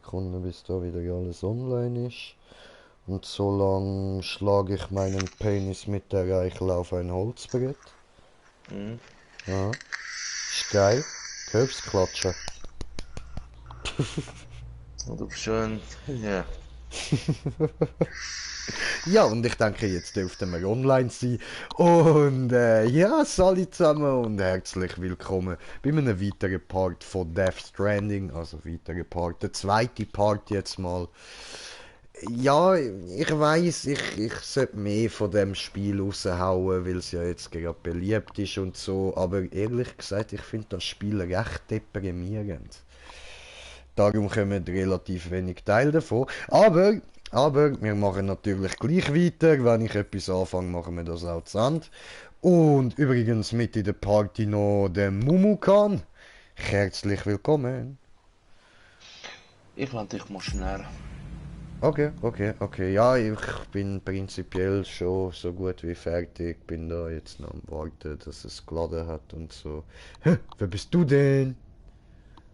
Sekunden, bis da wieder alles online ist. Und so lang schlage ich meinen Penis mit der Reichel auf ein Holzbrett. Mhm. Ja, ist geil. Hörst klatschen. Und du bist schon, ja. Ja, und ich denke, jetzt dürften wir online sein. Und ja, salut zusammen und herzlich willkommen bei einem weiteren Part von Death Stranding. Also weiteren Part, der zweite Part jetzt mal. Ja, ich weiß, ich sollte mehr von dem Spiel raushauen, weil es ja jetzt gerade beliebt ist und so. Aber ehrlich gesagt, ich finde das Spiel recht deprimierend. Darum kommen relativ wenig Teile davon. Aber wir machen natürlich gleich weiter. Wenn ich etwas anfange, machen wir das auch zu Ende. Und übrigens mit in der Party noch der Mumukan. Herzlich willkommen. Ich lade dich mal schnell. Okay. Ja, ich bin prinzipiell schon so gut wie fertig. Bin da jetzt noch am Warten, dass es geladen hat und so. Hä, wer bist du denn?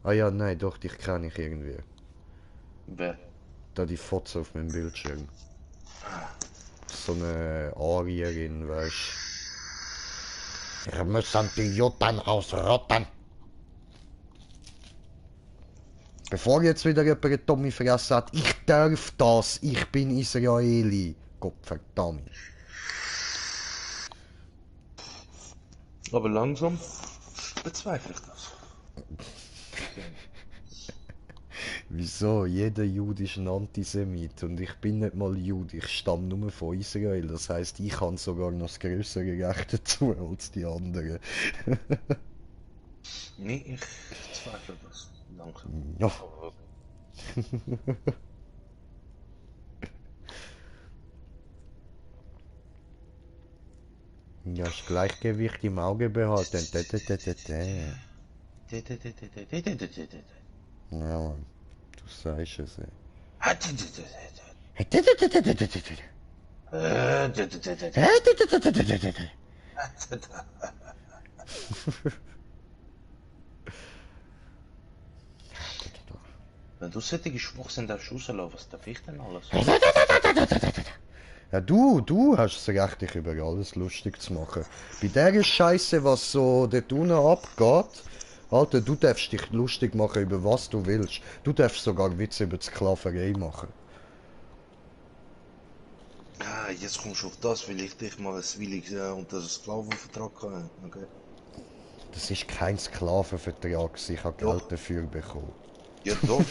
Ah ja, nein, doch, dich kenne ich irgendwie. Wer? Da die Fotze auf meinem Bildschirm. So eine Arierin, weißt du. Wir müssen die Juden ausrotten. Bevor jetzt wieder jemand eine dumme Fresse hat, ich darf das, ich bin Israeli. Gottverdammt. Aber langsam bezweifle ich das. Wieso? Jeder Jude ist ein Antisemit und ich bin nicht mal Jude, ich stamme nur von Israel. Das heißt, ich habe sogar noch das größere Recht dazu als die anderen. Nee, ich zweifle das. Langsam. Ja. Aber Ja, das Gleichgewicht im Auge behalten. Ja, Mann, du sagst es, ey. wenn du solche Schwachsinn darfst rauslaufen, was darf ich denn alles? Ja, du hast es recht, dich über alles lustig zu machen. Bei der Scheiße, was so dort unten abgeht, Alter, du darfst dich lustig machen über was du willst. Du darfst sogar Witze über die Sklaverei machen. Ah, jetzt kommst du auf das, weil ich dich mal als willig unter den Sklavenvertrag habe. Okay. Das ist kein Sklavenvertrag, ich habe Geld Doch, dafür bekommen. ja doch.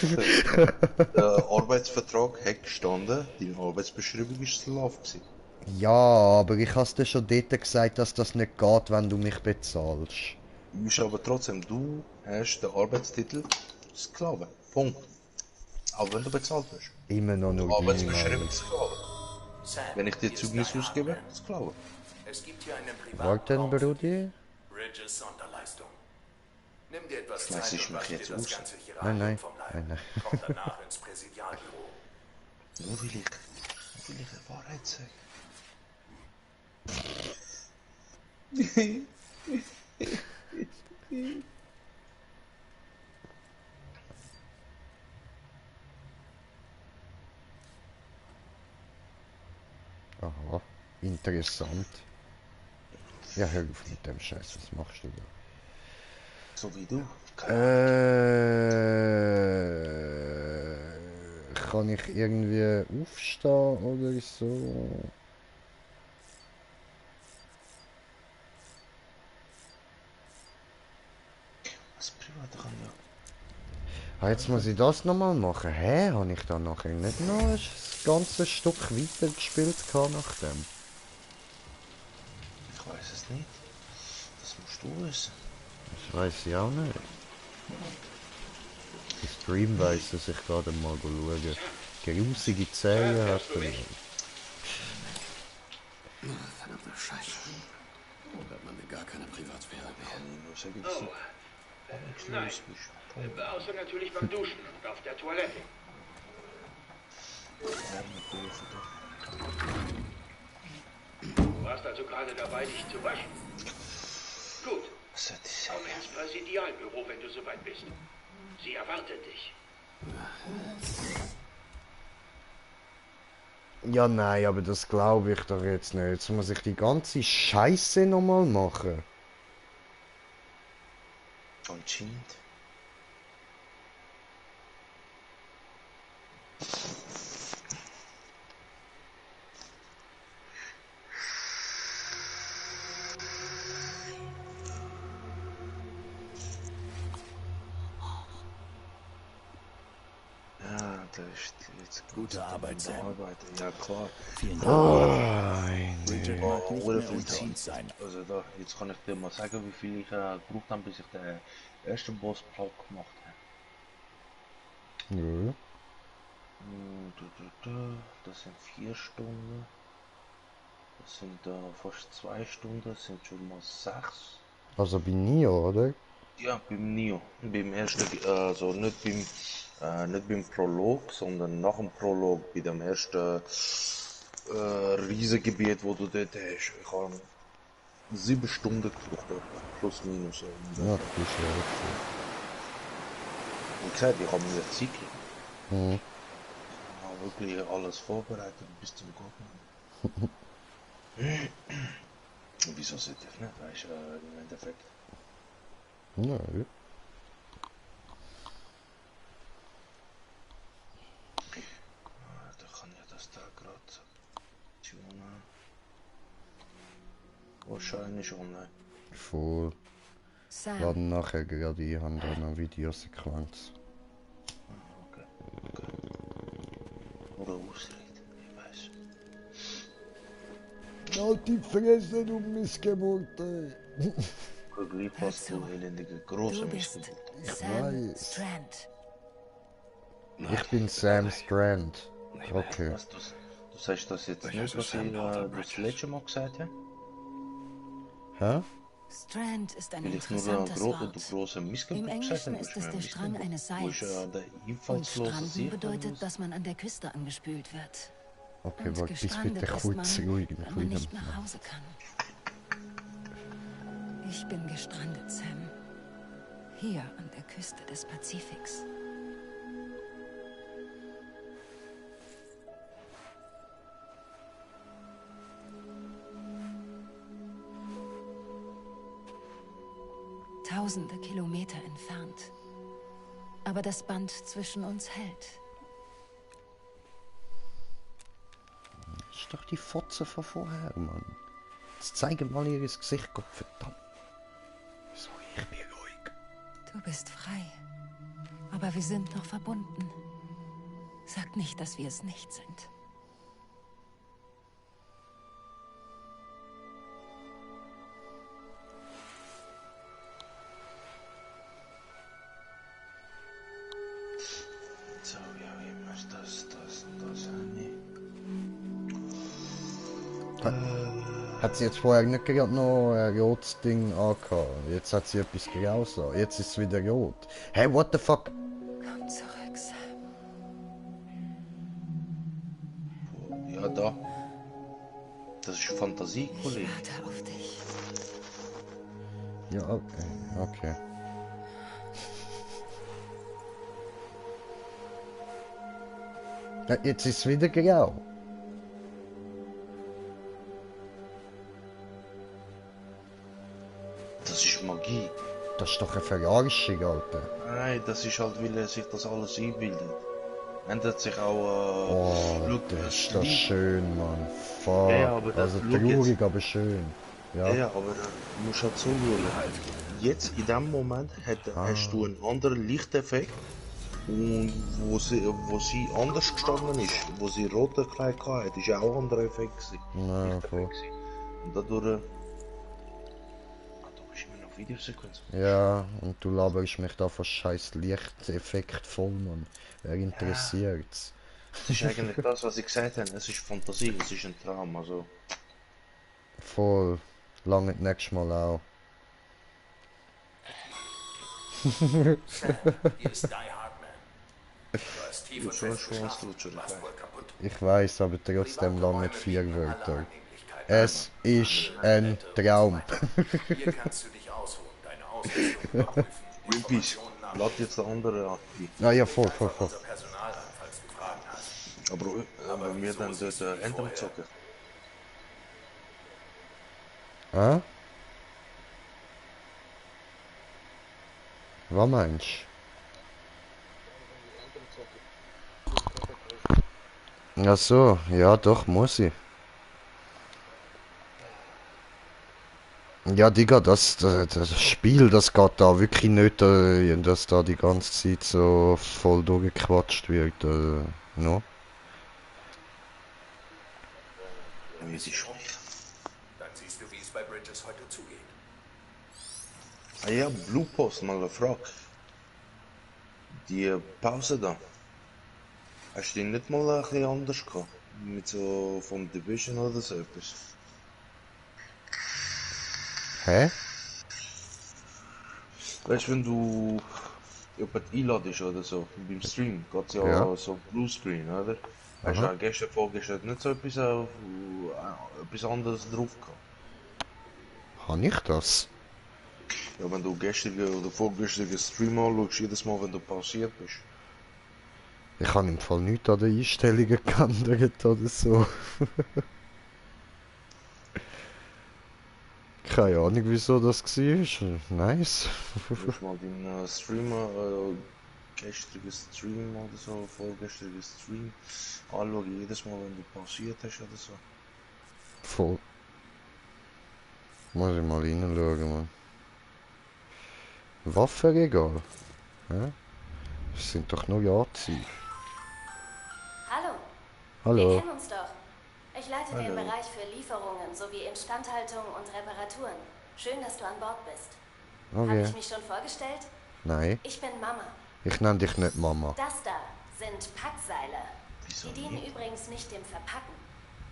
Der Arbeitsvertrag hat gestanden, deine Arbeitsbeschreibung war Sklave gewesen. Ja, aber ich hast dir schon dort gesagt, dass das nicht geht, wenn du mich bezahlst. Ist aber trotzdem, du hast den Arbeitstitel Sklave. Punkt. Auch wenn du bezahlt wirst. Immer noch Und nur die deine Arbeitsbeschreibung Meinung. Sklave. Wenn ich dir Zeugnis ausgebe, Sklave. Es gibt hier einen Warten, privaten Brudi? Bridges Sonderleistung. Nimm dir etwas Schmeiß Zeit ich und mich wasch jetzt dir das aus? ganze Nein, Chiralium vom Leib. nein. Komm danach ins Präsidialbüro. Nur will ich die Wahrheit sagen. Aha, interessant. Ja, hör auf mit dem Scheiß, was machst du da? So wie du. Kann ich irgendwie aufstehen oder so? Das Private kann ja. Ah, jetzt muss ich das nochmal machen. Hä? Habe ich dann nachher nicht noch ein ganzes Stück weiter gespielt nach dem? Ich weiß es nicht. Das musst du wissen. Das weiß ich auch nicht. Der Stream weiss es, ich gerade mal schauen. Grusige Zähne hat er. Verdammter Scheiß. Da hat man mir gar keine Privatsphäre mehr. Nur sagen, dass du Nein, los bist. außer natürlich beim Duschen und auf der Toilette. Du warst also gerade dabei, dich zu waschen. Gut, Was hat die komm sagen? ins Präsidialbüro, wenn du soweit bist. Sie erwartet dich. Ja, nein, aber das glaube ich doch jetzt nicht. Jetzt muss ich die ganze Scheiße nochmal machen. Anscheinend. Ja, da ist jetzt Gute Arbeit, Sam. Arbeiten. Ja, klar. Vielen Dank. Oh, Bridget nee. mag nicht Oder mehr viel unter Zeit. uns sein. Also da, jetzt kann ich dir mal sagen, wie viel ich gebraucht habe, bis ich den ersten Boss-Block gemacht habe. Nö. Das sind 4 Stunden. Das sind fast 2 Stunden. Das sind schon mal 6. Also bin ich, oder? Ja, beim Neo. Beim ersten, also nicht beim Prolog, sondern nach dem Prolog, bei dem ersten Riesengebiet, wo du dort hast. Ich habe 7 Stunden gebraucht, etwa. Plus minus. So Ja, ungefähr. das ist ja okay. Wie gesagt, ich habe mir Zeit gegeben. Mhm. Ich habe wirklich alles vorbereitet bis zum Gott. Und wieso sollte ich nicht? Weißt du, im Endeffekt. Nö. Da kann ich das da gerade tunen. Wahrscheinlich online. Voll. Sam, Laden nachher gerade ein, haben da noch Videosequenz. Okay. Oder Ausrede, ich weiß. Halt die Fresse, du Missgeburte! Gleich hör fast zu. du elendige Du große bist Missgeburt. Sam weiß. Strand. Ich bin Sam Strand. Okay. Was, du sagst das jetzt nicht, was ich das letzte Mal gesagt habe? Hä? Strand ist ein Weil ich nur interessantes du Wort. große Im Missgeburt gesagt Englischen habe. ist es der Strang eines Wo ist Seils. der Und einfallslose stranden Sicht? bedeutet, dass man an der Küste angespült wird. Okay, Und warte, bis gestrandet bitte ist kurz man, ruhig. wenn man nicht nach Hause kann. Ich bin gestrandet, Sam. Hier an der Küste des Pazifiks. Tausende Kilometer entfernt. Aber das Band zwischen uns hält. Das ist doch die Fotze von vorher, Mann. Jetzt zeige mal ihr Gesicht, Gott verdammt. So, ich bin ruhig. Du bist frei. Aber wir sind noch verbunden. Sag nicht, dass wir es nicht sind. So, ja, immer das habe Hat sie jetzt vorher nicht gerade noch ein rotes Ding angehabt? Jetzt hat sie etwas Graues an. Jetzt ist es wieder rot. Hey, what the fuck? Komm zurück, Sam. ich. Ja, da. Das ist Fantasie, Ich Kollege. warte auf dich. Ja, okay. Ja, jetzt ist es wieder grau. Das ist Magie. Das ist doch eine Verarschung, Alter. Nein, das ist halt, weil er sich das alles einbildet. Ändert sich auch, Oh, schau, das ist das das Licht. schön, Mann. Fuck. Ja, aber das- also schau traurig, jetzt. aber schön. Ja. Ja, aber du musst halt so schauen. Jetzt, in dem Moment, hast du einen anderen Lichteffekt. Und wo sie anders gestanden ist, wo sie rote Kleid hatte, ist auch ein anderer Effekt gewesen. Ja, Lichteffekt voll. gewesen. Und dadurch... Ah, da bist du immer noch Videosequenz. Ja, und du laberst mich da von scheiß Lichteffekt voll, Mann. Wer interessiert's? Das ist eigentlich das, was ich gesagt habe. Es ist Fantasie, es ist ein Traum. Also, Voll. Lange nächstes Mal auch. Hier ist Die Hardman. Du hast tief und schon fest geschlafen. Lutscher, Du warst wohl kaputt. Ich weiß, aber trotzdem lange nicht 4 Privaträume Wörter. aller Annehmlichkeiten. Es ist ein Traum. Hier kannst du dich ausruhen, deine Ausrüstung überprüfen, Greenpeace, Informationen lad jetzt der andere an. Ah ja, voll. unser Personal an, falls falls du Fragen hast. Aber wir dann dort Endem zocken. Hä? Was meinst du? Ach so, ja doch, muss ich. Ja, Digga, das Spiel, das geht da wirklich nicht, dass da die ganze Zeit so voll durchgequatscht wird. No? Ja, wie sie sprechen. Dann siehst du, wie es bei Bridges heute zugeht. Ah ja, Blue Post, mal eine Frage. Die Pause da. Hast du die nicht mal ein bisschen anders gehabt? Mit so vom Division oder so etwas? Hä? Weißt du, wenn du jemanden einladest oder so, beim Stream, geht es ja Ja. so Bluescreen, oder? Hast du Aha. auch gestern, vorgestern nicht so etwas, etwas anderes drauf gehabt? Habe ich das? Ja, wenn du gestrigen oder vorgestrigen Stream anschaust, jedes Mal, wenn du pausiert bist. Ich habe im Fall nichts an den Einstellungen geändert oder so. Keine Ahnung, wieso das war. Nice. Du musst mal deinen Streamer, gestrigen Stream oder so, vorgestrigen Stream anschauen, jedes Mal, wenn du pausiert hast oder so. Voll. Muss ich mal reinschauen, Mann. Waffenregal? Hä? Das sind doch nur Jahrzeichen. Hallo. Hallo. Wir kennen uns doch. Ich leite den Bereich für Lieferungen sowie Instandhaltung und Reparaturen. Schön, dass du an Bord bist. Habe Okay. ich mich schon vorgestellt? Nein, Ich bin Mama. ich nenne dich nicht Mama. Das da sind Packseile. Wieso Die dienen nicht? übrigens nicht dem Verpacken,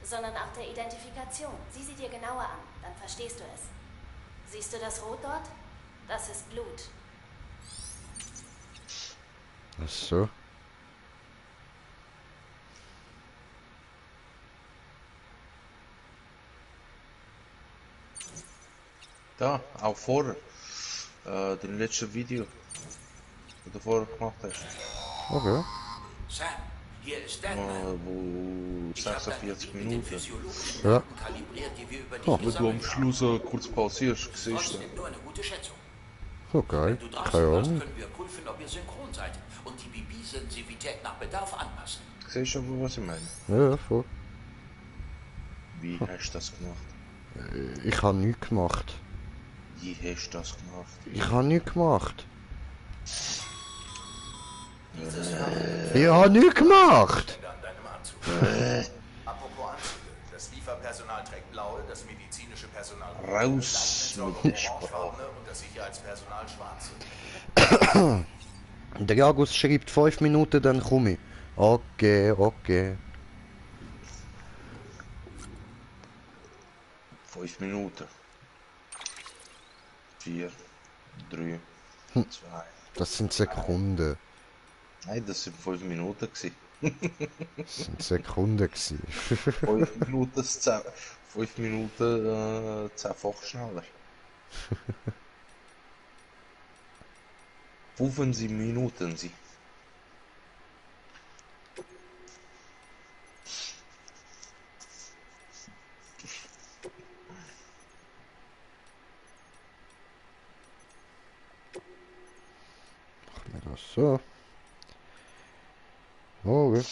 sondern auch der Identifikation. Sieh sie dir genauer an, dann verstehst du es. Siehst du das Rot dort? Das ist Blut. Ach so. Da, auch vorher. Den letzten Video, das du vorher gemacht hast. Okay. Sam, hier ist Deadman. Wo Ich habe dein 46 Gebiet mit den Minuten. physiologischen Ja. Daten kalibriert, die wir über dich Wenn du am gesammelt haben. Schluss kurz pausierst, siehst du. Trotzdem nur eine gute Schätzung. Okay. Wenn du draußen Keine warst, Ahnung. können wir prüfen, ob ihr synchron seid und die BB-Sensitivität nach Bedarf anpassen. Siehst du aber, was ich meine? Ja, voll. Wie hast du das gemacht? Ich habe nichts gemacht. Wie hast du das gemacht? Ich habe nichts gemacht. Ich habe nichts gemacht. An deinem Anzug. Apropos Anzüge. Das Lieferpersonal trägt blaue, das medizinische Personal Raus mit der Sprache. orangefarbene und das Sicherheitspersonal schwarze. Der Jagus schreibt 5 Minuten, dann komme ich. Okay, okay. 5 Minuten. 4, 3, 2. Das sind Sekunden. Nein, das sind 5 Minuten gewesen. Das sind Sekunden gewesen. 5 Minuten, 5 Minuten 10-fach schneller. 15 Minuten sie. Machen wir das so. Okay.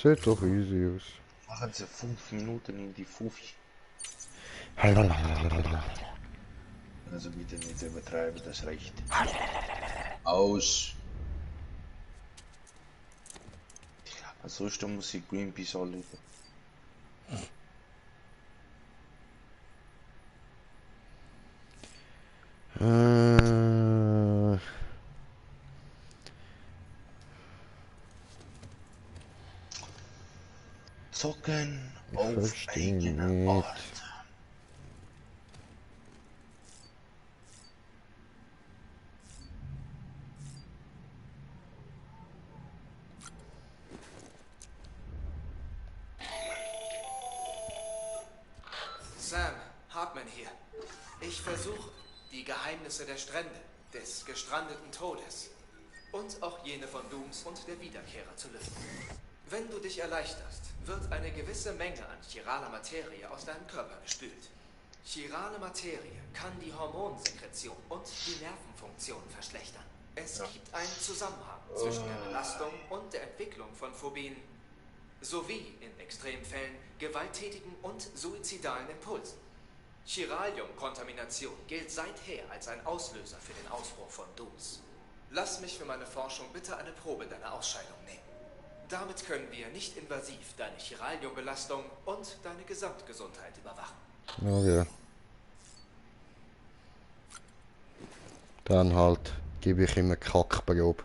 Sieht doch easy aus. Machen sie 5 Minuten in die Fufi. Also bitte nicht übertreiben, das reicht. Aus. Ansonsten muss ich Greenpeace anrufen. Zocken auf verstehe eigener nicht. Art. Sam, Hartman hier. Ich versuche die Geheimnisse der Strände, des gestrandeten Todes. und auch jene von Dooms und der Wiederkehrer zu lüften. Wenn du dich erleichterst, wird eine gewisse Menge an chiraler Materie aus deinem Körper gespült. Chirale Materie kann die Hormonsekretion und die Nervenfunktion verschlechtern. Es gibt einen Zusammenhang zwischen der Belastung und der Entwicklung von Phobien sowie in Extremfällen gewalttätigen und suizidalen Impulsen. Chiralium-Kontamination gilt seither als ein Auslöser für den Ausbruch von Dooms. Lass mich für meine Forschung bitte eine Probe deiner Ausscheidung nehmen. Damit können wir nicht invasiv deine Chiralium-Belastung und deine Gesamtgesundheit überwachen. Okay. Dann halt gebe ich ihm eine Kackprobe.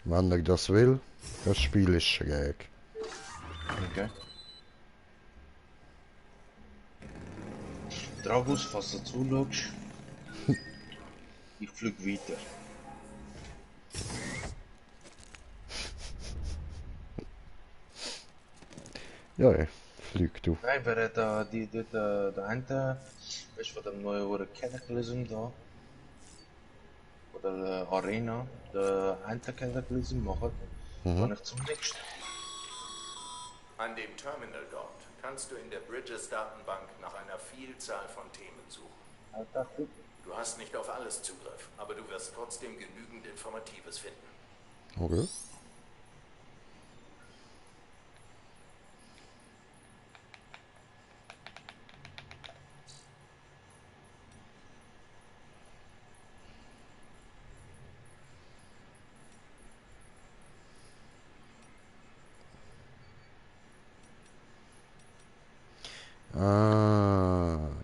Wenn er das will, das Spiel ist schräg. Okay. Dragus, falls du zuschaust, ich flieg weiter. Ja, flieg du. Nein, wer hat da der eine, weißt du, von dem neuen Cataclysm da? Oder Arena, der eine Cataclysm machen, kann ich zum nächsten. An dem Terminal dort kannst du in der Bridges-Datenbank nach einer Vielzahl von Themen suchen. Du hast nicht auf alles Zugriff, aber du wirst trotzdem genügend Informatives finden. Okay.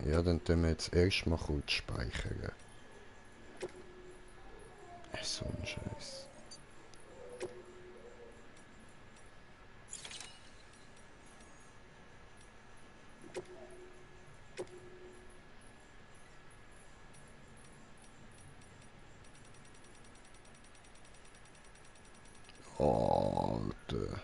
Ja, dann tun wir jetzt erstmal kurz speichern. So ein Scheiß. Alter.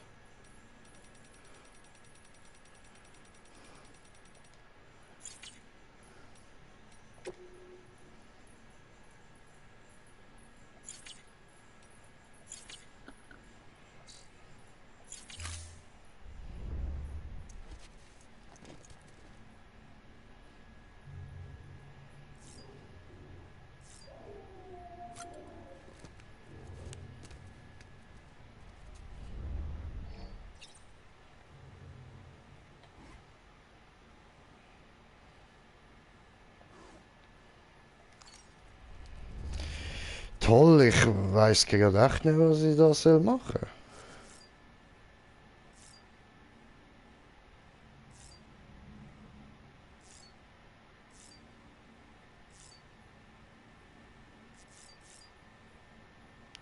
Toll, ich weiß gerade echt nicht, was ich da soll machen.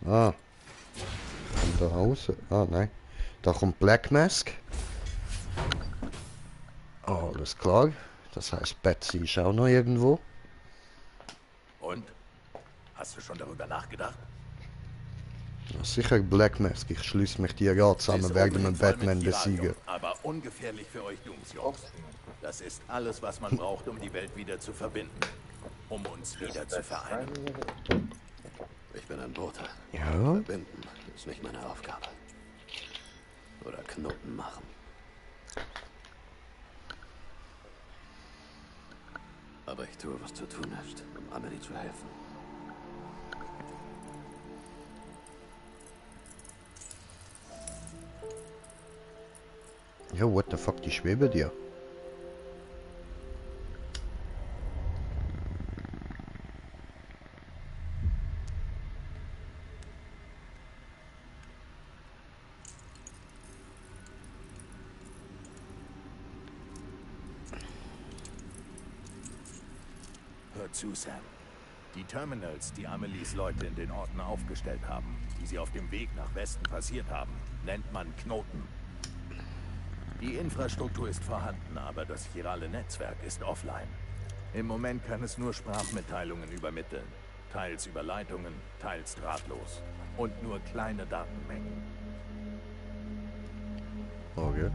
Ah. Kommt da raus? Ah, nein. Da kommt Black Mask. Alles klar. Das heißt, Betsy ist auch noch irgendwo. Und? Hast du schon darüber nachgedacht? Ja, sicher Black Mask. Ich schließe mich dir gerade zusammen, werden wir Batman besiegen. Aber ungefährlich für euch Doomsjungs. Das ist alles, was man braucht, um die Welt wieder zu verbinden. Um uns wieder zu vereinen. Ich bin ein Bote. Ja? Verbinden ist nicht meine Aufgabe. Oder Knoten machen. Aber ich tue, was zu tun ist, um Amelie zu helfen. Ja, what the fuck, die schweben dir. Hör zu, Sam. Die Terminals, die Amelies Leute in den Orten aufgestellt haben, die sie auf dem Weg nach Westen passiert haben, nennt man Knoten. Die Infrastruktur ist vorhanden, aber das chirale Netzwerk ist offline. Im Moment kann es nur Sprachmitteilungen übermitteln. Teils über Leitungen, teils drahtlos. Und nur kleine Datenmengen. Okay.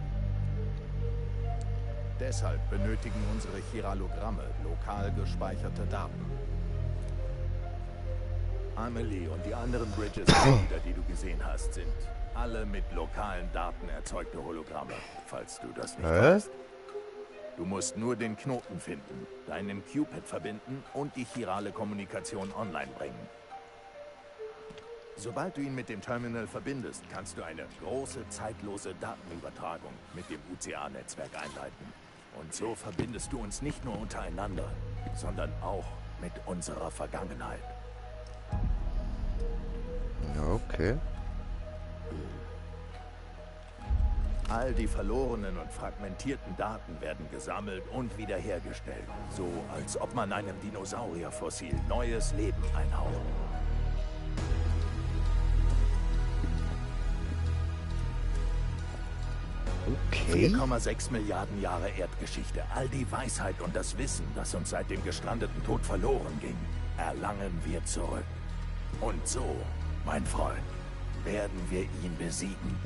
Deshalb benötigen unsere Chiralogramme lokal gespeicherte Daten. Amelie und die anderen Bridges-Mitglieder, die du gesehen hast, sind alle mit lokalen Daten erzeugte Hologramme, falls du das nicht weißt. Du musst nur den Knoten finden, deinen Q-Pad verbinden und die chirale Kommunikation online bringen. Sobald du ihn mit dem Terminal verbindest, kannst du eine große, zeitlose Datenübertragung mit dem UCA-Netzwerk einleiten. Und so verbindest du uns nicht nur untereinander, sondern auch mit unserer Vergangenheit. Ja, okay. All die verlorenen und fragmentierten Daten werden gesammelt und wiederhergestellt. So, als ob man einem Dinosaurierfossil neues Leben einhaucht. Okay. 4,6 Milliarden Jahre Erdgeschichte, all die Weisheit und das Wissen, das uns seit dem gestrandeten Tod verloren ging, erlangen wir zurück. Und so, mein Freund, werden wir ihn besiegen.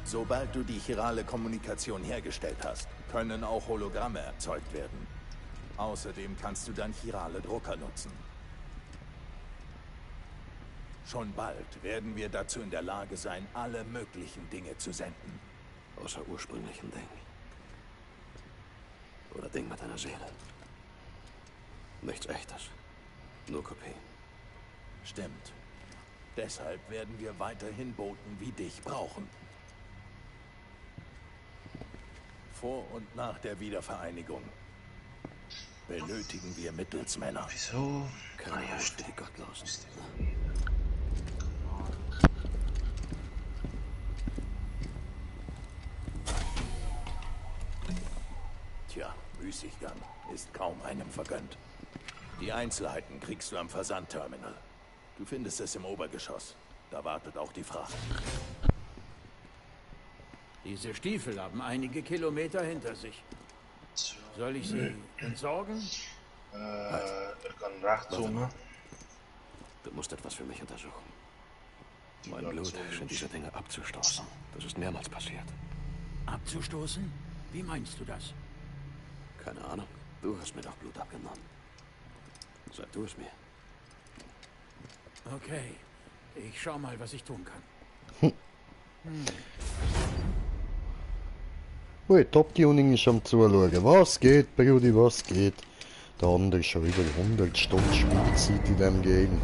Sobald du die chirale Kommunikation hergestellt hast, können auch Hologramme erzeugt werden. Außerdem kannst du dann chirale Drucker nutzen. Schon bald werden wir dazu in der Lage sein, alle möglichen Dinge zu senden. Außer ursprünglichen Ding. Oder Ding mit einer Seele. Nichts Echtes. Nur Kopie. Stimmt. Deshalb werden wir weiterhin Boten wie dich brauchen. Vor und nach der Wiedervereinigung benötigen wir Mittelsmänner. Wieso? Keine Haut für die Gottlosen. Tja, Müßiggang ist kaum einem vergönnt. Die Einzelheiten kriegst du am Versandterminal. Du findest es im Obergeschoss. Da wartet auch die Fracht. Diese Stiefel haben einige Kilometer hinter sich. Soll ich sie entsorgen? Er kann rechtzoomen. Du musst etwas für mich untersuchen. Mein Blut scheint diese Dinge abzustoßen. Das ist mehrmals passiert. Abzustoßen? Wie meinst du das? Keine Ahnung. Du hast mir doch Blut abgenommen. Sag du es mir. Okay. Ich schau mal, was ich tun kann. Ui, Top-Tuning ist am Zuschauen. Was geht, Brudi, was geht? Der andere ist schon wieder 100 Stunden Spielzeit in dem Game.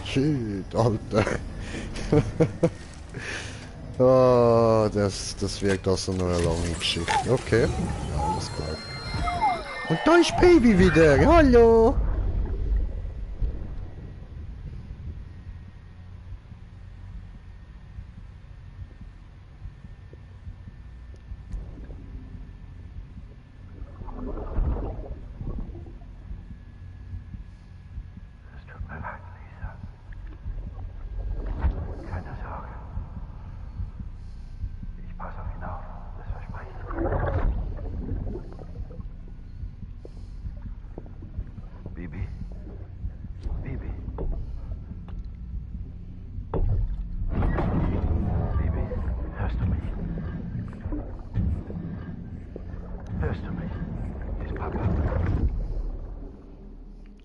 Shit, Alter. Ah, das wird also noch eine lange Geschichte. Okay, alles klar. Und da ist Baby wieder. Hallo.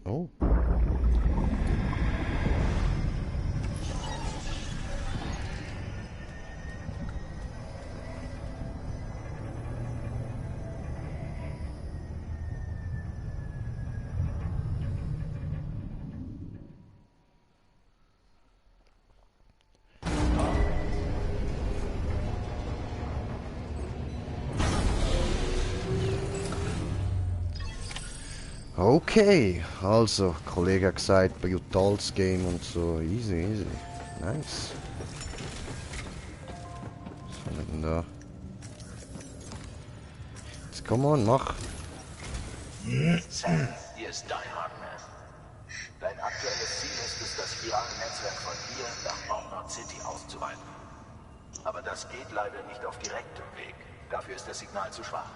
Oh. Okay, also, Kollege hat gesagt, brutales Game und so, easy, easy, nice. Was haben wir denn da? Jetzt komm on, mach. Sam, hier ist dein Hardman. Dein aktuelles Ziel ist es, das chirale Netzwerk von hier nach Oaknard City auszuweiten. Aber das geht leider nicht auf direktem Weg. Dafür ist das Signal zu schwach.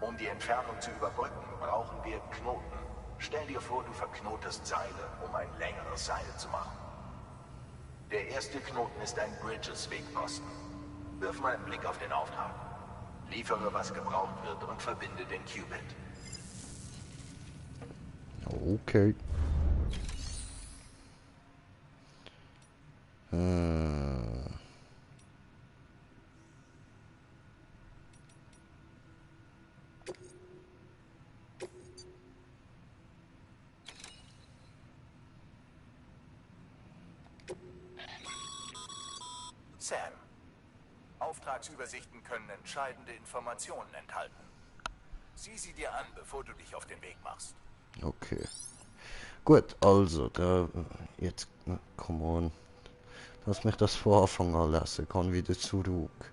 Um die Entfernung zu überbrücken, brauchen wir Knoten. Stell dir vor, du verknotest Seile, um ein längeres Seil zu machen. Der erste Knoten ist ein Bridges-Wegposten. Wirf mal einen Blick auf den Auftrag. Liefere, was gebraucht wird und verbinde den Q-Bit. Okay. Sam, Auftragsübersichten können entscheidende Informationen enthalten. Sieh sie dir an, bevor du dich auf den Weg machst. Okay. Gut, also, da, jetzt, come on. Lass mich das von Anfang an lesen, kann wieder zurück.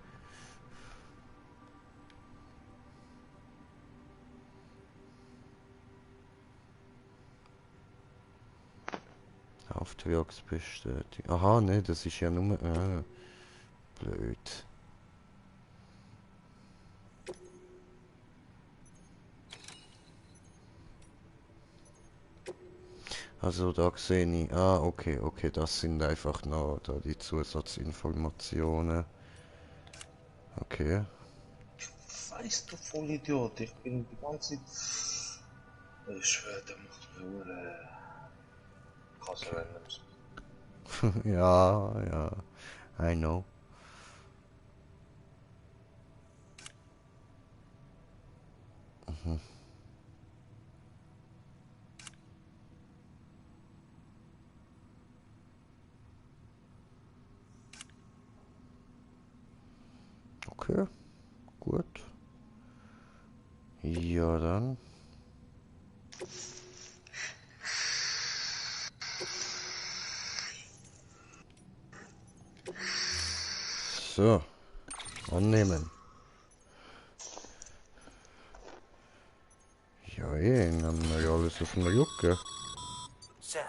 Auftragsbestätigung. Aha, ne, das ist ja nur... blöd. Also da sehe ich... Ah, okay, okay, das sind einfach noch da die Zusatzinformationen. Okay. Weißt du, Vollidiot, ich bin die ganze Zeit... Ich schwöre, der macht mir nur... Randoms. Ja, ja, I know. Okay, gut. Ja, dann. So, annehmen. Ja, nehmen wir alles auf den Rücken. Sam.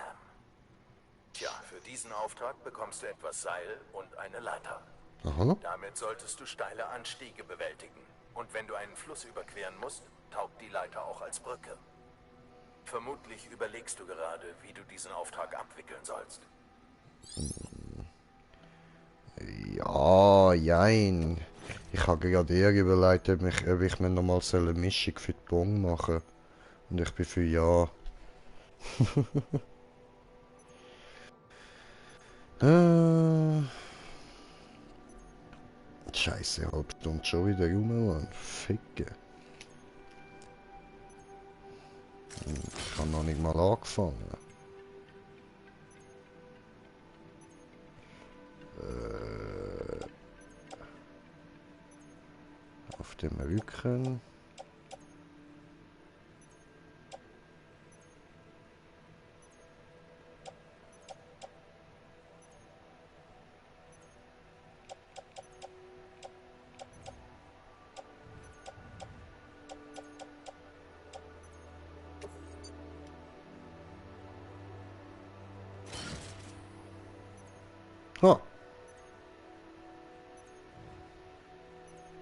Tja, für diesen Auftrag bekommst du etwas Seil und eine Leiter. Aha. Damit solltest du steile Anstiege bewältigen. Und wenn du einen Fluss überqueren musst, taugt die Leiter auch als Brücke. Vermutlich überlegst du gerade, wie du diesen Auftrag abwickeln sollst. Ja, jein. Ich habe gerade eher überlegt, ob ich mir nochmal eine Mischung für die Bon machen. Und ich bin für ja. Scheiße, halb Stunde schon wieder rum, Ficken. Ich habe noch nicht mal angefangen. Auf dem Rücken. Ah.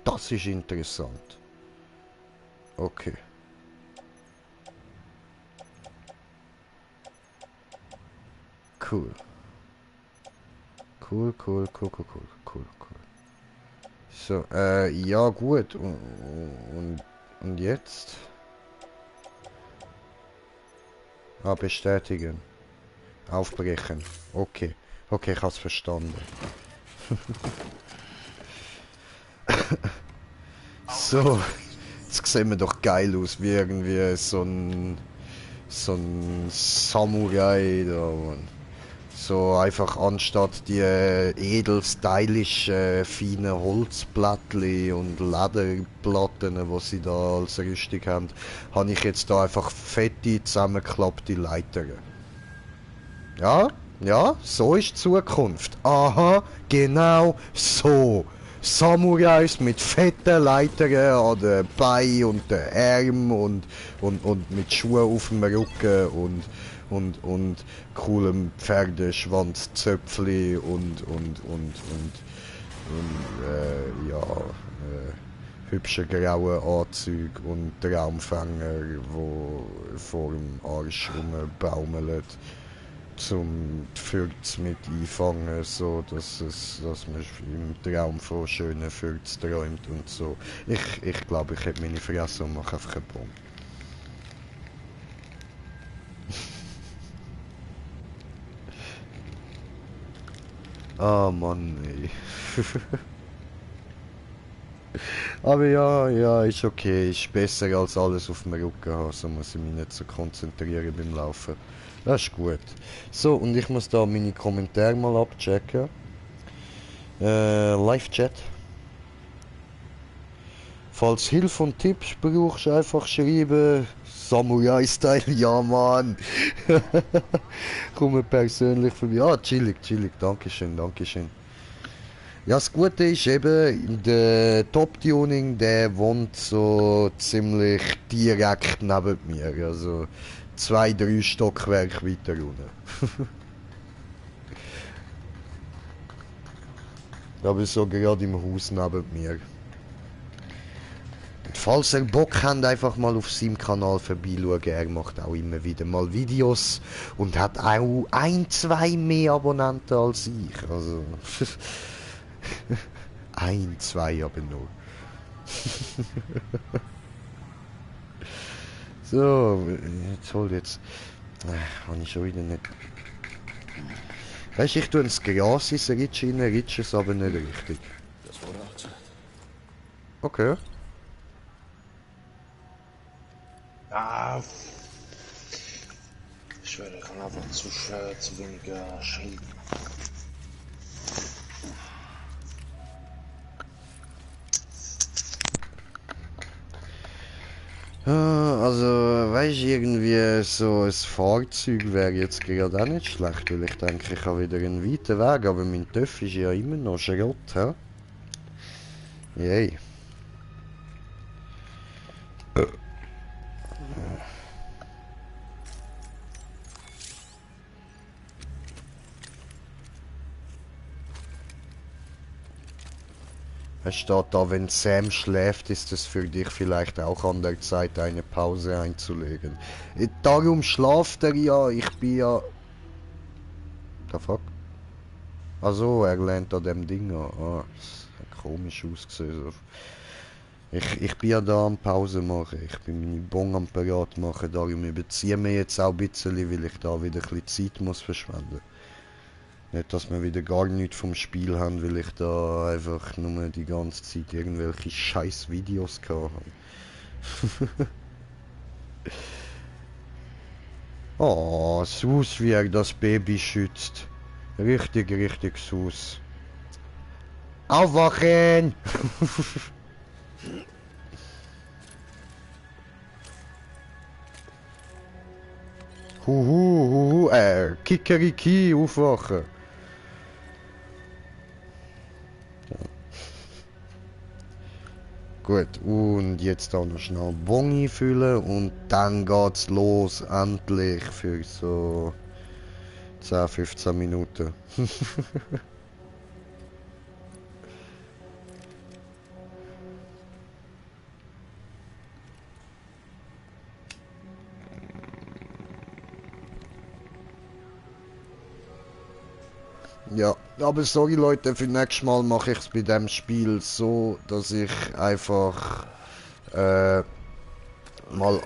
Das ist interessant. Okay. Cool. Cool. So, ja gut. Und jetzt? Ah, bestätigen. Aufbrechen. Okay. Okay, ich hab's verstanden. So. Jetzt sehen wir doch geil aus, wie irgendwie so ein Samurai da, Mann. So einfach anstatt die stylisch feinen Holzplättchen und Lederplatten, die sie da als Rüstung haben, habe ich jetzt da einfach fette, zusammengeklappte Leitern. Ja, ja, so ist die Zukunft. Aha, genau so. Samurais mit fetten Leitern an den Beinen und den Armen und mit Schuhen auf dem Rücken und coolem Pferdeschwanzzöpfli und hübsche graue Anzug und Traumfänger, wo vor dem Arsch rumbaumeln, zum Fürz mit einfangen, so dass man im Traum von schönen Fürz träumt und so. Ich glaube, ich hätte meine Fresse und mache einfach einen Bomb. Ah, Mann, ey. Aber ja, ist okay. Ist besser als alles auf dem Rücken haben. So muss ich mich nicht so konzentrieren beim Laufen. Das ist gut. So, und ich muss da meine Kommentare mal abchecken. Live-Chat. Falls Hilfe und Tipps brauchst, einfach schreiben. Samurai-Style, ja Mann. Komme persönlich von mir. Ah, chillig. Dankeschön. Ja, das Gute ist eben, der Top-Tuning, der wohnt so ziemlich direkt neben mir. Also 2-3 Stockwerke weiter unten. Aber so gerade im Haus neben mir. Und falls ihr Bock habt, einfach mal auf seinem Kanal vorbeischauen. Er macht auch immer wieder mal Videos und hat auch 1-2 mehr Abonnenten als ich. Also 1-2 aber nur. So, jetzt hol jetzt. Habe ich schon wieder nicht. Weißt du, ich tue ins Gras ins Ritsch rein, Ritsch es aber nicht richtig. Das wurde auch Zeit. Okay. Ah, ich schwöre, ich kann einfach zu wenig Schild. Also, weißt du, irgendwie so ein Fahrzeug wäre jetzt gerade auch nicht schlecht, weil ich denke, ich habe wieder einen weiten Weg, aber mein Töff ist ja immer noch Schrott, hä? Yay. Es steht da, wenn Sam schläft, ist es für dich vielleicht auch an der Zeit, eine Pause einzulegen. Darum schlaft er ja, ich bin ja... The fuck? Also, er lernt an dem Ding an. Ah, das hat komisch ausgesehen. Ich bin ja da am Pause machen. Ich bin meine Bon am Parat machen. Darum überziehe ich mich jetzt auch ein bisschen, weil ich da wieder ein bisschen Zeit muss verschwenden. Nicht, dass wir wieder gar nichts vom Spiel haben, weil ich da einfach nur die ganze Zeit irgendwelche scheiß Videos gehabt habe. Oh, Sus, wie er das Baby schützt. Richtig Sus. Aufwachen! Huhu, Kikeriki, aufwachen. Gut, und jetzt auch noch schnell Bon einfüllen und dann geht's los, endlich, für so 10-15 Minuten. Ja, aber sorry Leute, für nächstes Mal mache ich es bei dem Spiel so, dass ich einfach mal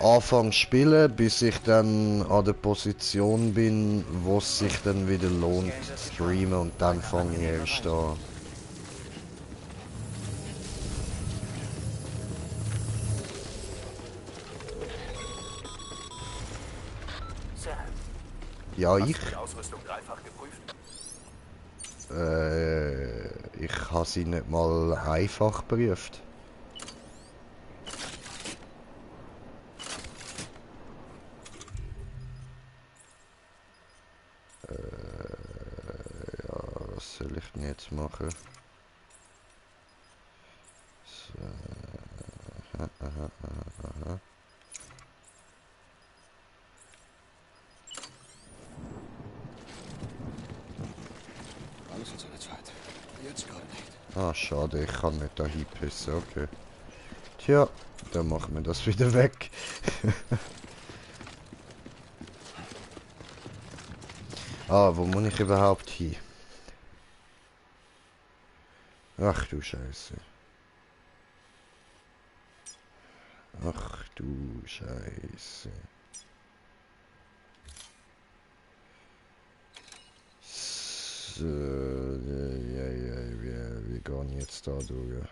anfange zu spielen, bis ich dann an der Position bin, wo es sich dann wieder lohnt zu streamen und dann fange ich erst an. Ja, ich? Ich habe sie nicht mal einfach geprüft. Ja, was soll ich denn jetzt machen? So. Aha. Alles in seiner Zeit. Jetzt gerade nicht. Ah, schade, ich kann nicht da hinpissen, okay. Tja, dann machen wir das wieder weg. Ah, wo muss ich überhaupt hin? Ach du Scheiße. Ach du Scheiße. So, da durch.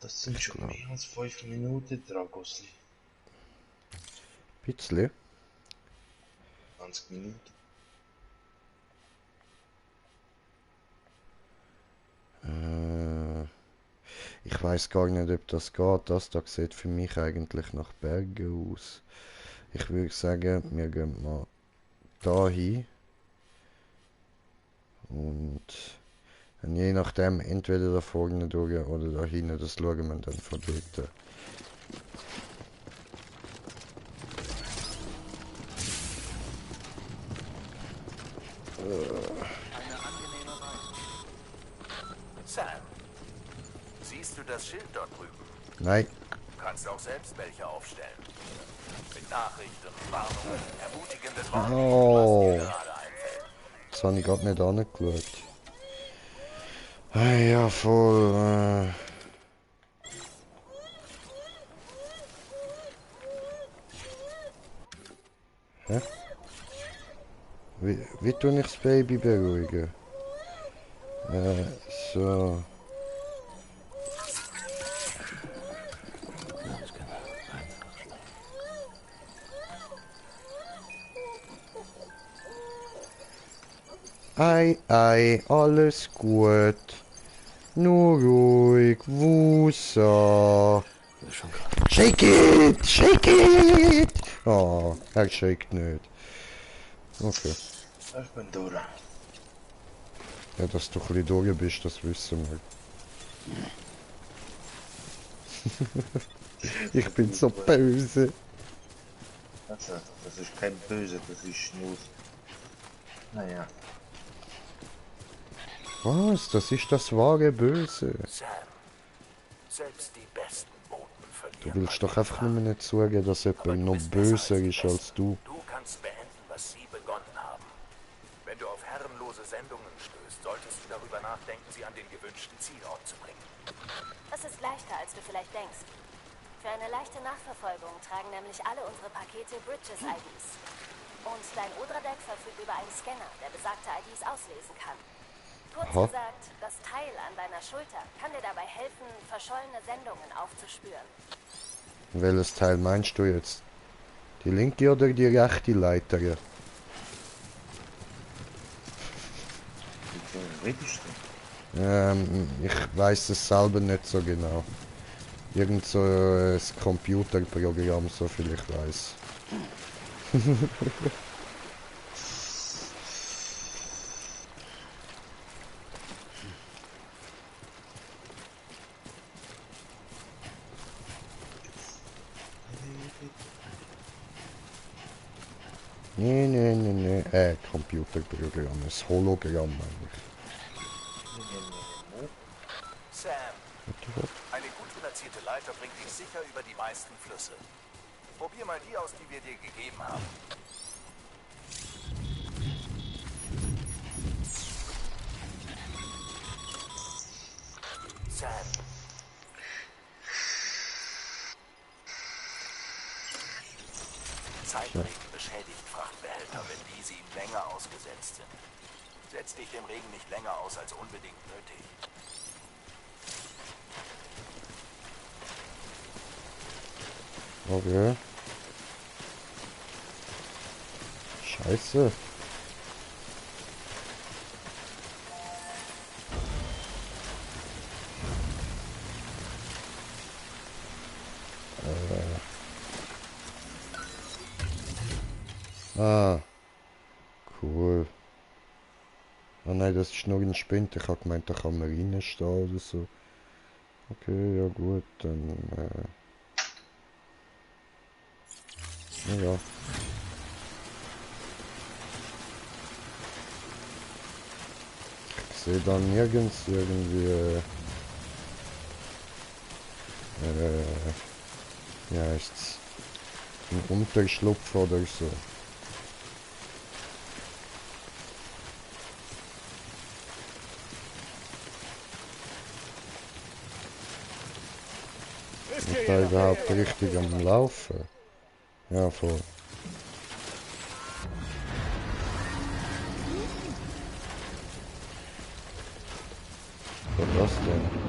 Das sind schon mehr als 5 Minuten, Dragosli. Bisschen? 20 Minuten. Ich weiß gar nicht, ob das geht. Das da sieht für mich eigentlich nach Bergen aus. Ich würde sagen, wir gehen mal da hin. Und je nachdem, entweder da vorne durch oder da hinten, das schauen wir dann von dort. Sam, siehst du das Schild dort drüben? Nein. Du kannst auch selbst welche aufstellen. Mit Nachrichten, Warnungen, ermutigenden Worten, Oh. was dir gerade einfällt. Das habe ich gerade nicht angeschaut. Ah, ja, voll. Hä? Wie tue ich das Baby beruhigen? So. Ei, ei, alles gut. Nur ruhig, Wusa. Shake it! Shake it! Oh, er shakt nicht. Okay. Ich bin durch. Ja, dass du ein bisschen durch bist, das wissen wir. Ich bin so böse. Also, das ist kein Böse, das ist nur... Naja. Was? Das ist das wahre Böse. Sam, selbst die besten Boten verlieren. Du willst doch einfach nur nicht zugeben, dass jemand noch böser ist als du. Du kannst beenden, was sie begonnen haben. Wenn du auf herrenlose Sendungen stößt, solltest du darüber nachdenken, sie an den gewünschten Zielort zu bringen. Es ist leichter, als du vielleicht denkst. Für eine leichte Nachverfolgung tragen nämlich alle unsere Pakete Bridges-IDs. Und dein Odra-Deck verfügt über einen Scanner, der besagte IDs auslesen kann. Kurz gesagt, das Teil an deiner Schulter kann dir dabei helfen, verschollene Sendungen aufzuspüren. Welches Teil meinst du jetzt? Die linke oder die rechte Leiter? Wie redest du? Ich weiß es selber nicht so genau. Irgend so ein Computerprogramm, so viel ich weiß. Nee. Computerprogramm, ein Hologramm eigentlich. Sam, eine gut platzierte Leiter bringt dich sicher über die meisten Flüsse. Probier mal die aus, die wir dir gegeben haben. Sam. Zeitregen beschädigt Frachtbehälter, wenn diese ihm länger ausgesetzt sind. Setz dich dem Regen nicht länger aus als unbedingt nötig. Okay. Scheiße. Ah. Cool. Ah nein, das ist nur ein Spind. Ich habe gemeint, da kann man reinstehen oder so. Okay, ja gut, dann ja. Ich sehe da nirgends irgendwie wie heißt's? Ein Unterschlupf oder so. Ist da überhaupt richtig am Laufen? Ja, voll. Was denn?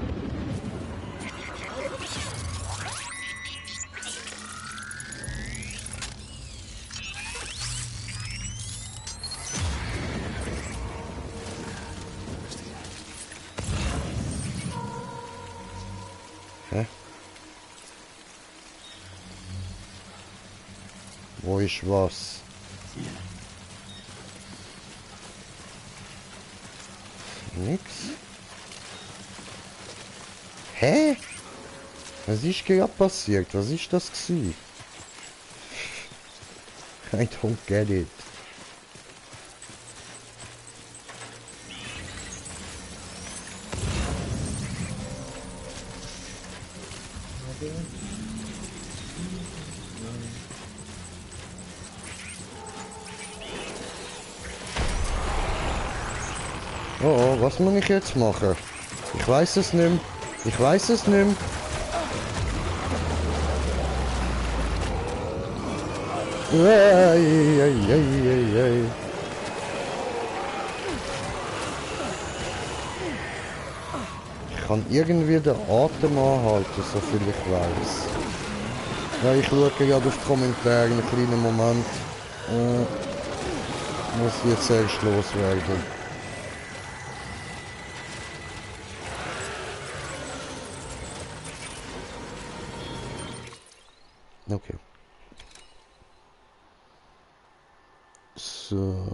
Hä? Wo ist was? Nix. Hä? Was ist gerade passiert? Was ist das gewesen? I don't get it. Oh, oh, was muss ich jetzt machen? Ich weiß es nicht mehr. Ich weiß es nicht mehr. Ei, ei, ei, ei, ei. Ich kann irgendwie den Atem anhalten, so viel ich weiß. Ja, ich schaue gerade auf die Kommentare einen kleinen Moment. Muss jetzt erst loswerden. Okay. So.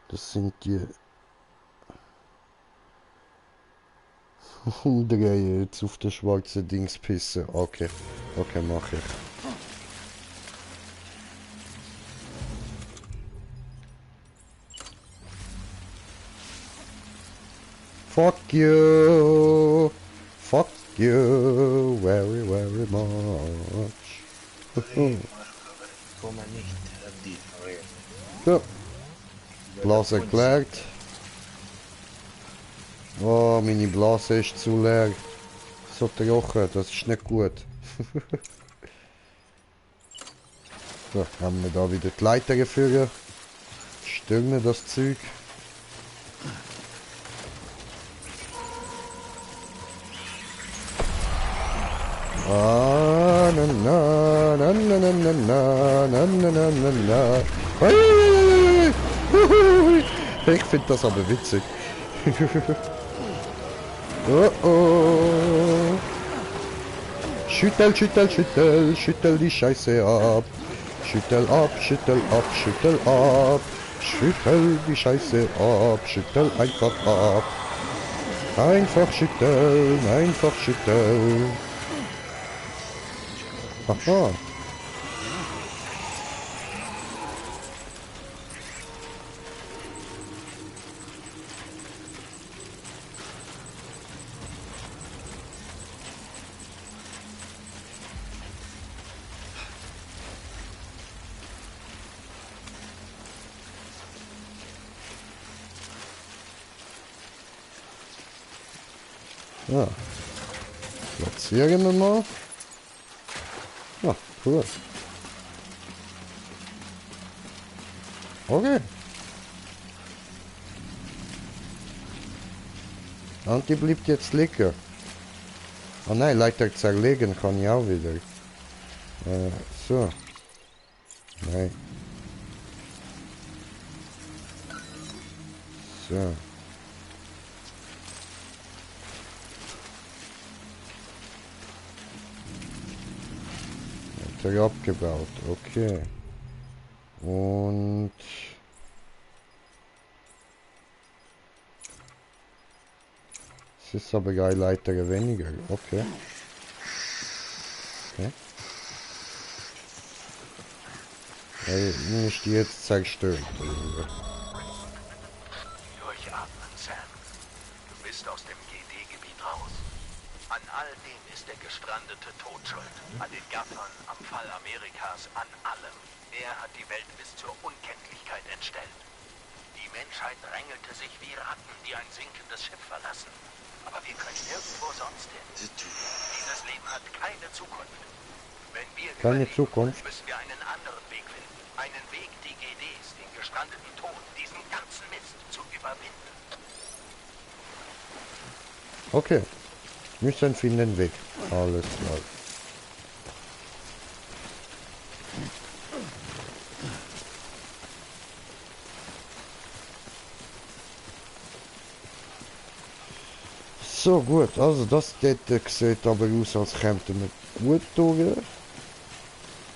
Das sind die Umdrehen jetzt auf der schwarzen Dings pissen. Okay. Okay, mach ich. Fuck you! Fuck you! Very, very much. So. Blase erklärt. Oh, meine Blase ist zu leer. So trocken, das ist nicht gut. So, haben wir da wieder die Leiter geführt. Stürmen das Zeug. Ah, na na na na na na na na na na na na. Ich finde das aber witzig. Oh oh. Schüttel, schüttel, schüttel, schüttel die Scheiße ab. Schüttel ab, schüttel ab, schüttel ab. Schüttel die Scheiße ab, schüttel einfach ab. Einfach schütteln, einfach schütteln. Aha. Ja. Platzieren wir mal. Ja, cool. Okay. Und die bleibt jetzt liegen. Oh nein, Leiter zerlegen kann ich auch wieder. So. Nein. So. Abgebaut, okay. Und es ist aber geil Leiter weniger, okay. Okay. Nicht jetzt zerstört. Durchatmen, Sam. Du bist aus dem GD-Gebiet raus. An all dem ist der gestrandete Tod schuld. An den Gaffern, am Fall Amerikas, an allem. Er hat die Welt bis zur Unkenntlichkeit entstellt. Die Menschheit drängelte sich wie Ratten, die ein sinkendes Schiff verlassen. Aber wir können nirgendwo sonst hin. Dieses Leben hat keine Zukunft. Wenn wir Keine überleben, Zukunft. müssen wir einen anderen Weg finden. Einen Weg, die GDs, den gestrandeten Tod, diesen ganzen Mist zu überwinden. Okay. Müssen finden den Weg. Alles klar. So gut, also das dort sieht aber aus, als kämen wir gut durch.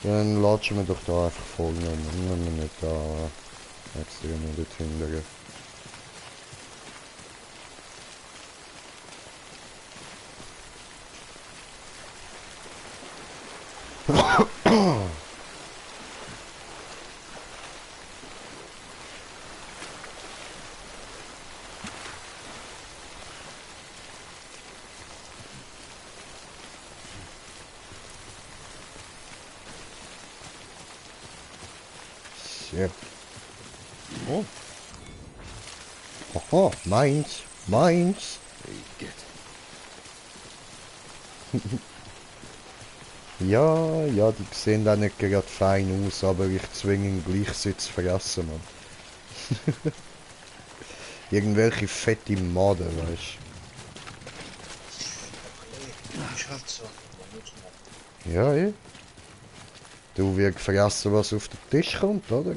Dann latschen wir doch da einfach vorne um. Wenn wir nicht da extra noch dort hindern. Sehr. Oh. Aha, meins, meins. Ja, ja, die sehen da nicht gerade fein aus, aber ich zwinge ihn gleich sie zu fressen, Mann. Irgendwelche fette Maden, weißt Ist halt so. du? Ja, eh. Du wirst fressen, was auf den Tisch kommt, oder?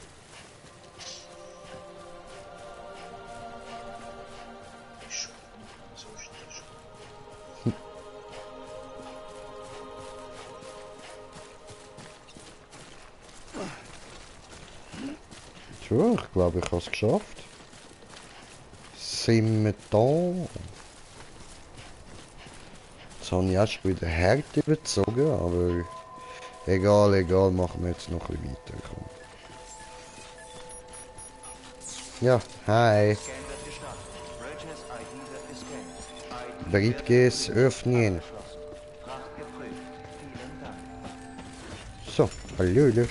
Tja, ich glaube, ich habe es geschafft. Sind wir da? Jetzt habe ich erst wieder Härte überzogen, aber egal, egal, machen wir jetzt noch ein bisschen weiter. Komm. Ja, hi. Briefcase öffnen. So, hallo.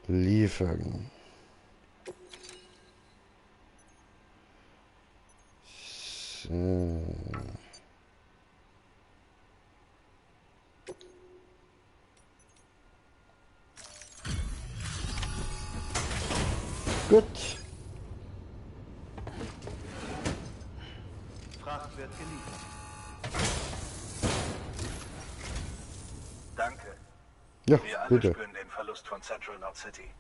Liefern. So. Gut. Fracht wird geliefert. Danke. Ja, Wir alle bitte. spüren den Verlust von Central Knot City.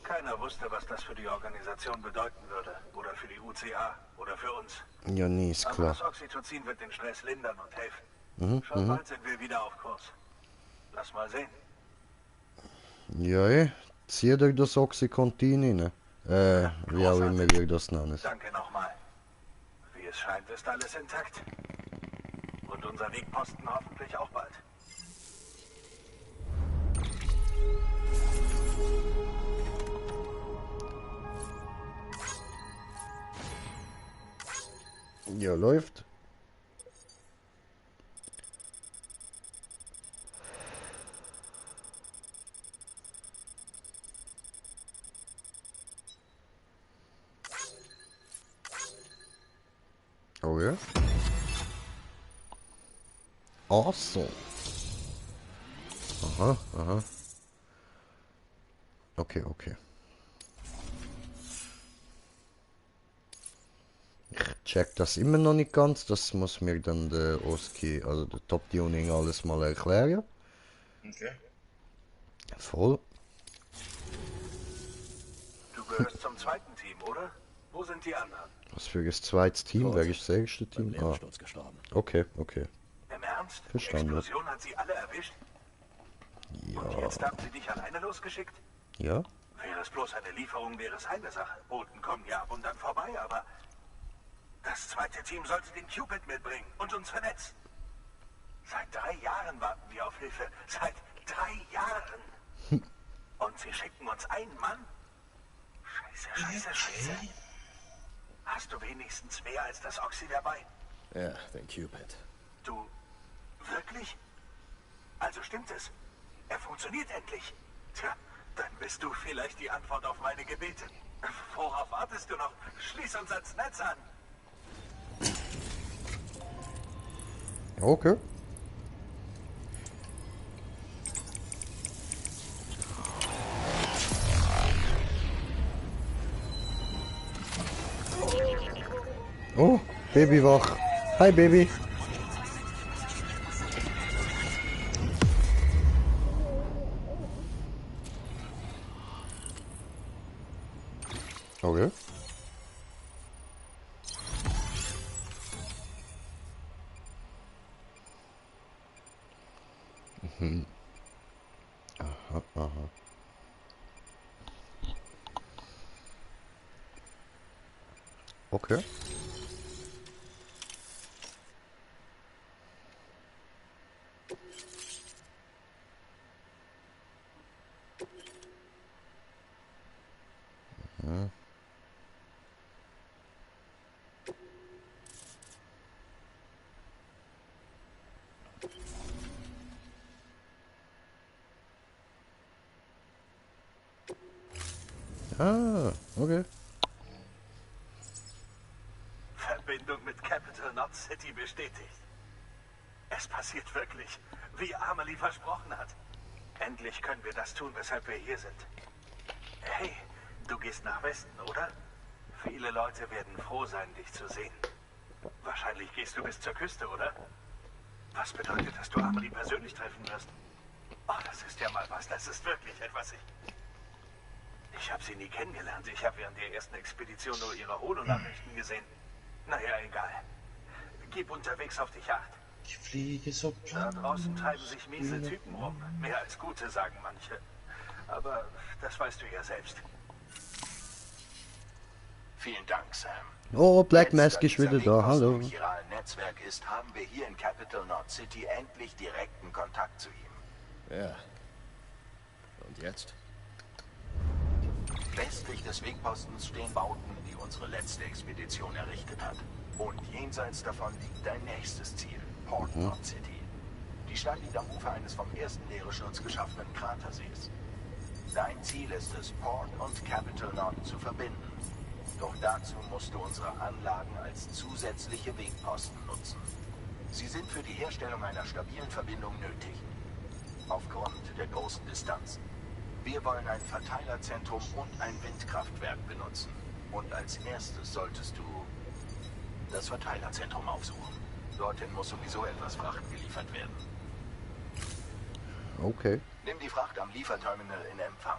Keiner wusste, was das für die Organisation bedeuten würde. Oder für die UCA. Oder für uns. Ja, nie ist Aber klar. das Oxytocin wird den Stress lindern und helfen. Schon bald sind wir wieder auf Kurs. Lass mal sehen. Ja, zieht euch das Oxycontin rein. Wie auch immer ihr das nennt. Danke nochmal. Wie es scheint, ist alles intakt. Und unser Wegposten hoffentlich auch bald. Ja, läuft. Oh ja. Awesome. Aha, aha. Okay, okay. Ich check das immer noch nicht ganz. Das muss mir dann der Oski, also der Top Tuning, alles mal erklären. Okay. Voll. Du gehörst zum zweiten Team, oder? Wo sind die anderen? Was für ein zweites Team? Wer ist das erste Team? Ah, gestorben. okay, okay. Im Ernst? Verstanden. Die Explosion hat sie alle erwischt? Und Ja. jetzt haben sie dich alleine losgeschickt? Ja? Wäre es bloß eine Lieferung, wäre es eine Sache. Boten kommen ja ab und dann vorbei, aber das zweite Team sollte den Cupid mitbringen und uns vernetzen. Seit 3 Jahren warten wir auf Hilfe. Seit 3 Jahren. Und sie schicken uns einen Mann? Scheiße, scheiße, scheiße. Hast du wenigstens mehr als das Oxy dabei? Ja, den Cupid. Du... wirklich? Also stimmt es. Er funktioniert endlich. Tja, dann bist du vielleicht die Antwort auf meine Gebete. Worauf wartest du noch? Schließ uns ans Netz an. Okay. Oh, Baby wach. Hi Baby. Okay. Mhm. Aha, aha. Okay. Ja. Ah, okay. Verbindung mit Capital Knot City bestätigt. Es passiert wirklich, wie Amelie versprochen hat. Endlich können wir das tun, weshalb wir hier sind. Hey, du gehst nach Westen, oder? Viele Leute werden froh sein, dich zu sehen. Wahrscheinlich gehst du bis zur Küste, oder? Was bedeutet, dass du Amelie persönlich treffen wirst? Oh, das ist ja mal was. Das ist wirklich etwas. Ich habe sie nie kennengelernt. Ich habe während der ersten Expedition nur ihre Holo-Nachrichten gesehen. Naja, egal. Gib unterwegs auf dich acht. Ich fliege so Da draußen treiben sich miese Typen rum. Mehr als gute, sagen manche. Aber das weißt du ja selbst. Vielen Dank, Sam. Oh, Black Jetzt, Mask da ist dieser wieder da. Weg aus Hallo. dem chiralen Netzwerk ist, haben wir hier in Capital Knot City endlich direkten Kontakt zu ihm. Ja. Und jetzt? Westlich des Wegpostens stehen Bauten, die unsere letzte Expedition errichtet hat. Und jenseits davon liegt dein nächstes Ziel, Port Knot City. Die Stadt liegt am Ufer eines vom ersten Leerschutz geschaffenen Kratersees. Dein Ziel ist es, Port und Capital Knot zu verbinden. Doch dazu musst du unsere Anlagen als zusätzliche Wegposten nutzen. Sie sind für die Herstellung einer stabilen Verbindung nötig. Aufgrund der großen Distanzen. Wir wollen ein Verteilerzentrum und ein Windkraftwerk benutzen. Und als erstes solltest du das Verteilerzentrum aufsuchen. Dorthin muss sowieso etwas Fracht geliefert werden. Okay. Nimm die Fracht am Lieferterminal in Empfang.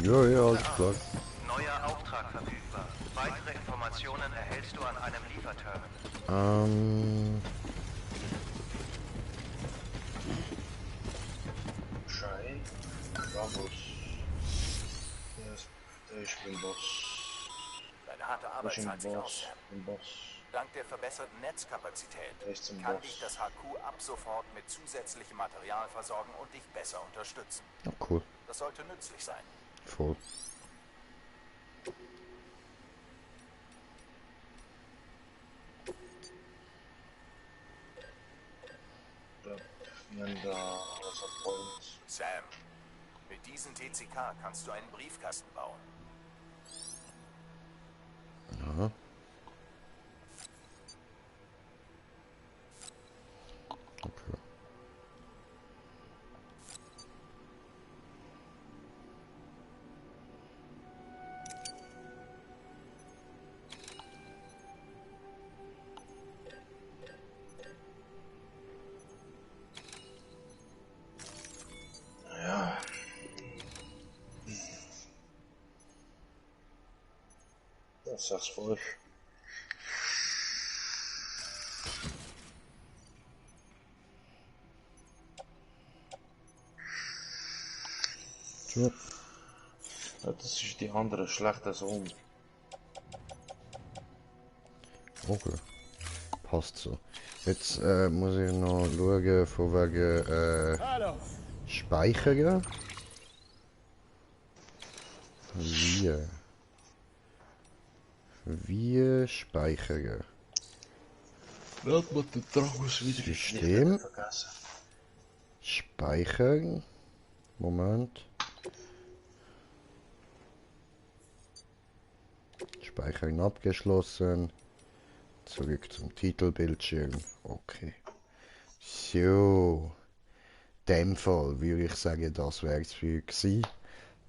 Ja, ja, alles klar. Neuer Auftrag verfügbar. Weitere Informationen erhältst du an einem Lieferterminal. Schein. Vamos. Ich bin Boss. Deine harte Ich Arbeit bin zahlt sich aus. Boss. Ich bin Boss. Dank der verbesserten Netzkapazität Ich bin kann Boss. dich das HQ ab sofort mit zusätzlichem Material versorgen und dich besser unterstützen. Ja, cool. Das sollte nützlich sein. Voll. Sam, mit diesem TCK kannst du einen Briefkasten bauen. Aha. Okay. Ja. Das sag's voll. Ja. Ja, das ist die andere schlechte Sohn. Okay. Passt so. Jetzt muss ich noch schauen, von wegen Speichern. Wie speichern? Wird man den Tragus wieder System. vergessen? Speichern. Moment. Speichern abgeschlossen. Zurück zum Titelbildschirm. Okay. So. In dem Fall würde ich sagen, das wäre es für gewesen.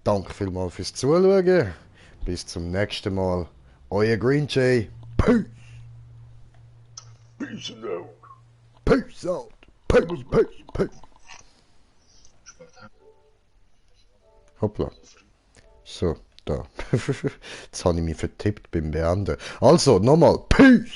Danke vielmals fürs Zuschauen. Bis zum nächsten Mal. Euer Green Jay. Peace. Peace out. Peace out. Peace, peace, peace. Hoppla. So, da. Jetzt habe ich mich vertippt beim Beenden. Also, nochmal. Peace.